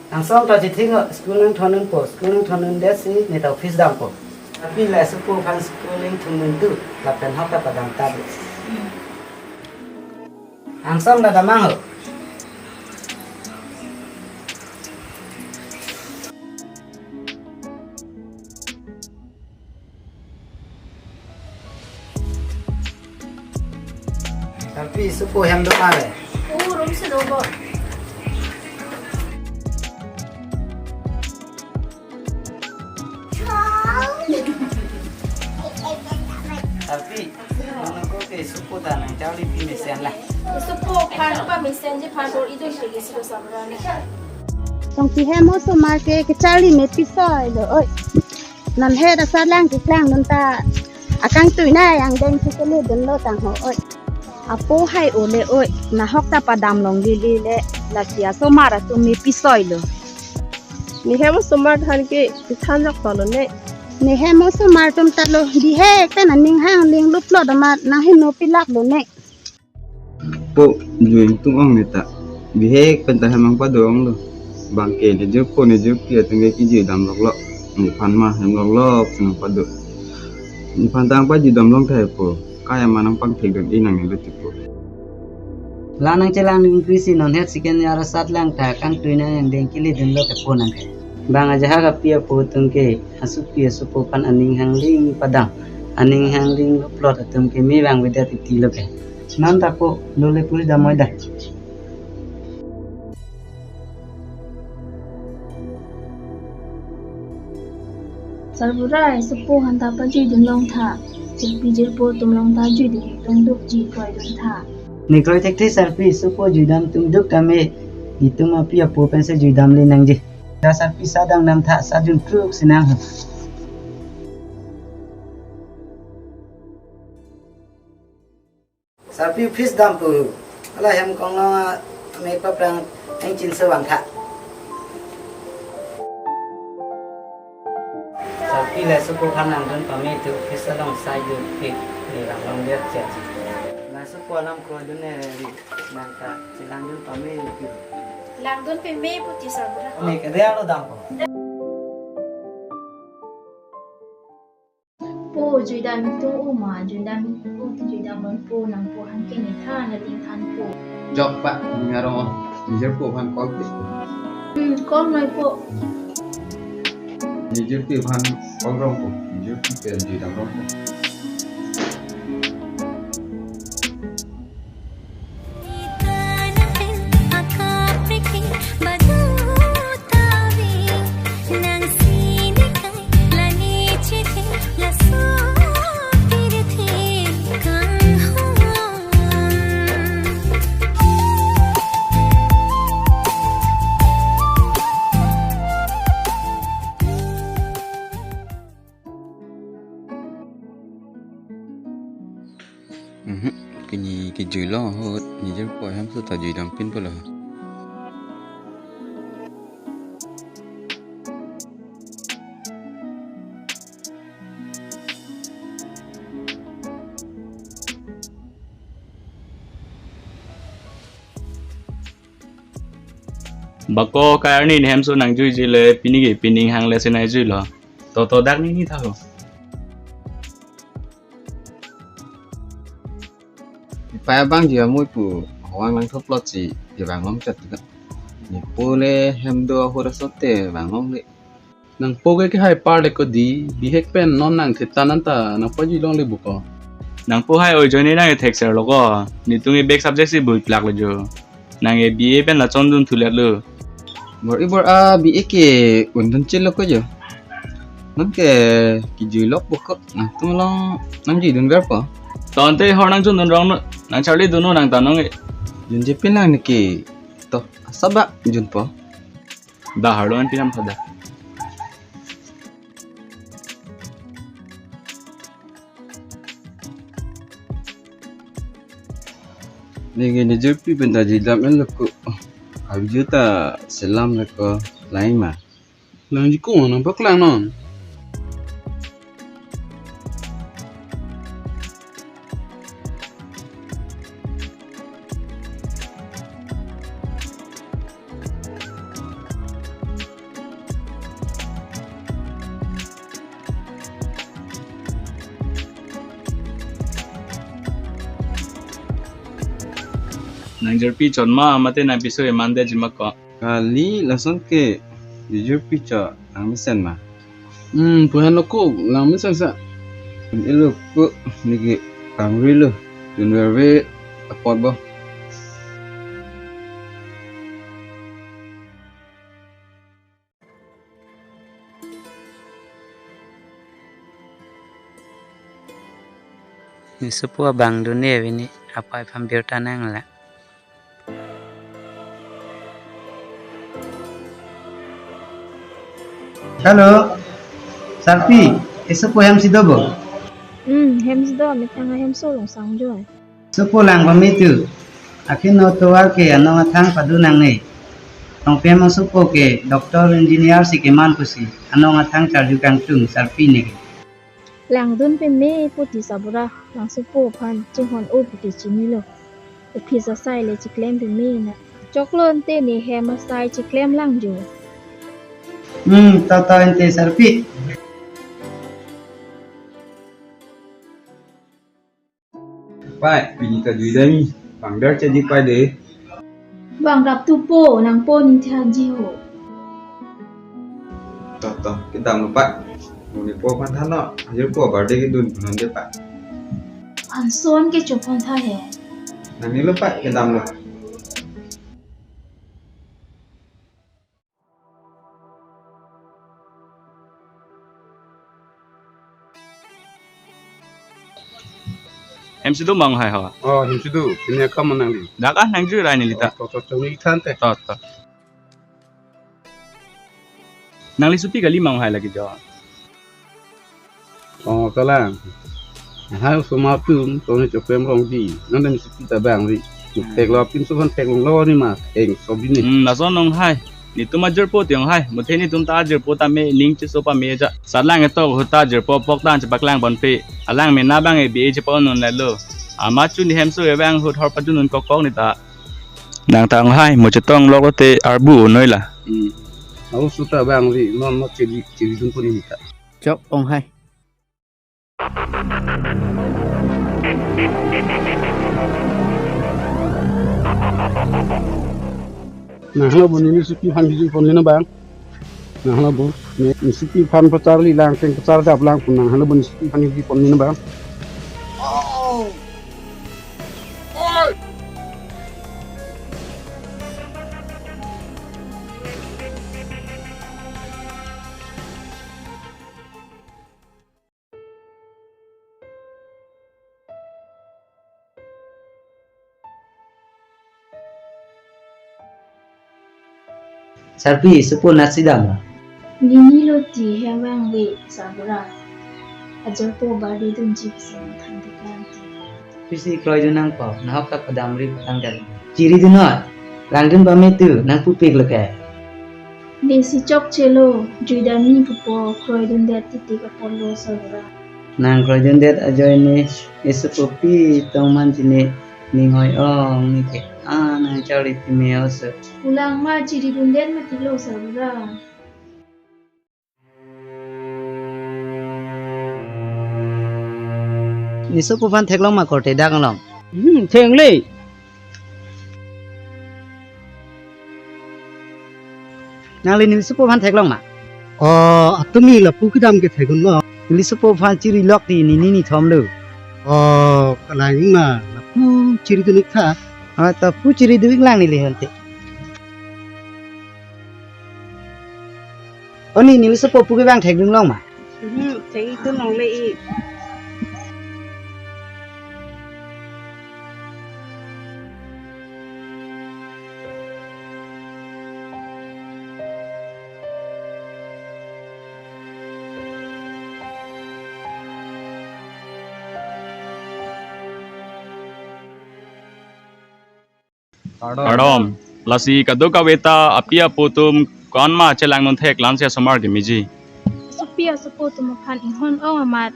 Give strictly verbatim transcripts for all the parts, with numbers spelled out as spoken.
Angsong ta chithing, school nangthondunpo, school nangthondundetsi ne ta office dampo. Tapi la sopo aphan school nangthonduntu, lapen hok ta padam ta do. Angsong ta damnang ho. Tapi sopo hem do ma le? Oh, room si do bo. Tapi, mane ko ke sopo ta nangcharlipi mesen la. Sopo aphan pamesen ji aphan tor itum si ke si do sabra ne. Tong si hem osomar ke kecharli mepi soi lo, oi. Non he dasar lang keklang non ta akangtui nangdeng si kele dunlo tang ho, oi. Apo hai ole, oi. Nahok ta padam longle le, lasi asomar atum mepi soi lo. Ne hem osomar aphan ke pithan jok tolo ne. Ne hem osomar atum ta lo, bihek pen aning hangling luplo doma nang heno pilak lo ne. Po, jui tung ong ne ta. Bihek pen ta hem nangpado ong lo. Bang ke ne jirpo ne jirpi atum ke kejui dam lok lo. Nephan ma hem lok lok si nangpado. Nephan ta nangpajui dam long tahai po. Kaya ma nangpangthek dun inang ne lo tipo. La nangchelang ningkrisi non het second year asat lang ta akangtui nangdeng kele dunlo ke po nang ke. Bang ajahak api apo atum ke, asopi asopo aphan aning hangling padam, aning hangling upload atum ke me bang vedet iti lo ke. Non ta po, lo le puri damoi da. Sarbura, sopo aphan ta pajui dun long tha. Jirpi jirpo atum long ta jui dun dun duk ji kroi dun tha. Ne kroi thekthe sarpi, sopo jui dam tum duk tame, itum api apo pensi jui damle nangji. Da sarpi sa dang dam tha, sa jun kruk si nang ho. Sarpi office dampo. Ala hem konglong a me paprang engchin sewan tha. Sarpi la sopo aphan nangdun pame tu office along sai dun pi ni lang long dia cha. La sopo alam kro dun ne ri nang ta chelang dun pame pi. Lang dun pame pu ti sarbura. Ne ke dia lo dampo. Po, jui dam itum uma, jui dam itum ti jui dam bon po, nangpo aphan ke ne tha, ne ting than po. Jok pa, ne arong, ne jirpo aphan call pe. Hmm, call noi po. Ne jirpi aphan call rong po, ne jirpi pen jui dam rong po. Mhm. Kini kejui lo ahut, ne jirpo hem su ta jui dam pin pulo. Bako kayar ni hem su nangjuiji le pini ke pining hang le si nangjuilo. To to dak ni ni tha ho. Pai abang ji amui pu hawang lang thop plot si kevang long chat ka. Ne po le hem do ahut asote vang longle. Nangpo ke kehai par le ko di, bihek pen non nang thetan anta nangpajui longle buko. Nangpo hai oi joine nang ethek ser lo ko. Netum e bek subject si bui plak lo jo. Nang e B A pen la chondun thulet lo. Bor i bor a B A ke undun chelo ko jo. Non ke kejui lok buko. Nangtum long nangjui dunver po. Tonte hor nang chondun rong no. Nangcharli dun no nang tanong e. Junje pin lang ne ke. To, asaba junpo. Da harlo an pinam thada. Nege ne jirpi pen ta jui dam en lo ko. Abiju ta selam lo ko lain ma. Lang ji ko nang paklang non. Nang jirpi chot ma, mate nang piso eman detji ma ko? Kali, lason ke jirpi chot, nang mesen ma? Hmm, pu henlo ko, nang mesen sa. Elo ko, neke kangrilo, dunverve apot bo. Ne sopo abang dun-e ave ne, apei aphan birta nanglang. Hello, sarpi, ne sopo hem si do bo? Hmm, hem si do, methang ahemso Longsang ajoine. Sopo lang pame tu. Akheno tovar ke anong athang padu nangne. Tongpem asopo ke doctor, engineer si keman pusi anong athang charju kangtung sarpi neke. Langdun pame puti sabura, nang sopo aphan chinghon-o puti chinilo. Office asai le chiklem pame na. Choklo ante ne hem asai chiklem lang jo. Hmm, to to ante sarpi. Pei, pini ta jui dami, bang dar chotji pei de. Bang dap tu po, nang po ningthe ji ho. To to, kedamlo pei. Mo ne po aphan thanlo, ajirpo birthday kedun punon de pei. Anson ke chopon tha he. Nangnelo pei, kedamlo. Hem si do ma Onghai ho? Oh, hem si do. Pini akam nangli. Dak ah nang jui rai neli ta. To to to, neli than te. To to. Nangli sopi kali ma Onghai lake jo? Oh, kalang. Hai osomar atum, toni Chokrem Rongdi. Nang dam sopi ta bang ri. Theklong apinso aphan theklonglo ni ma, eng sobi ni. Hmm, lason Onghai. Netum ajirpo ti Onghai. Muthe netum ta ajirpo tame, ning cheso pame ja. Sat lang etok ahut ta ajirpo apok ta chepaklang ponpe. Alang mena bang e B A chepa-un-un lelo. Amat chu ne hemso kevang ahut hor pajun-un kokkok ne ta. Nang ta Onghai, mo chetong lok te arbu noi la. Hmm. Aro suta bang ri, non mo chiri, chiri dun puni ta. Chok Onghai. Nang hala bo neli sopi aphan hiji pon lena bang. Nang hala bo, ne, ne sopi aphan pacharli lang, keng pachar dap lang pu nang hala bo ne sopi aphan hiji pon lena bang. Sarpi, sopo nat si dam ma? Nini lo ti hem vangve sabura. Ajirpo birthday dunji pusi nang than te kang ti. Pisi kroidun nangpo, nahok ta padam ri patang kali. Chiri dun noi, langdun pame tu, nang pupik lo ke. Ne si chokchelo, jui dam ni pupo, kroidundet titik apotlo sabura. Nang kroidundet ajoine, ne sopo pi tong manji ne, ning hoi-ong neke, ah, nang charli pame oso. Pulang ma chiri dundet mati lo sabura. Ne sopo aphan theklong ma korte dak along? Hmm, theng le. Nangli ne sopo aphan theklong ma? Oh, atumi lapu kedam ke thekdunlo. Ne sopo aphan chiri lok ti nini nithom lo. Oh, kalang ma, lapu chiri dun-ik tha. Ah, ta pu chiri dun-ik lang neli hante. Oni, neli sopo pu kevang thekdun long ma? Hmm, thek-ik dun longle ik. Kardom. Lasi kadokave ta api apo atum ko-an ma chelangdun thek, la-ansi asomar kemeji. Sopi asopo atum aphan inghon-ong amat,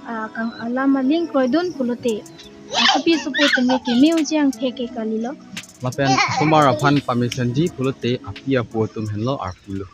ah, kang alam aling kroidun pulote, ah, sopi asopo atum ke keme-oji angthek ke kalilo. Lapen asomar aphan pamesenji pulote api apo atum henlo arpulo.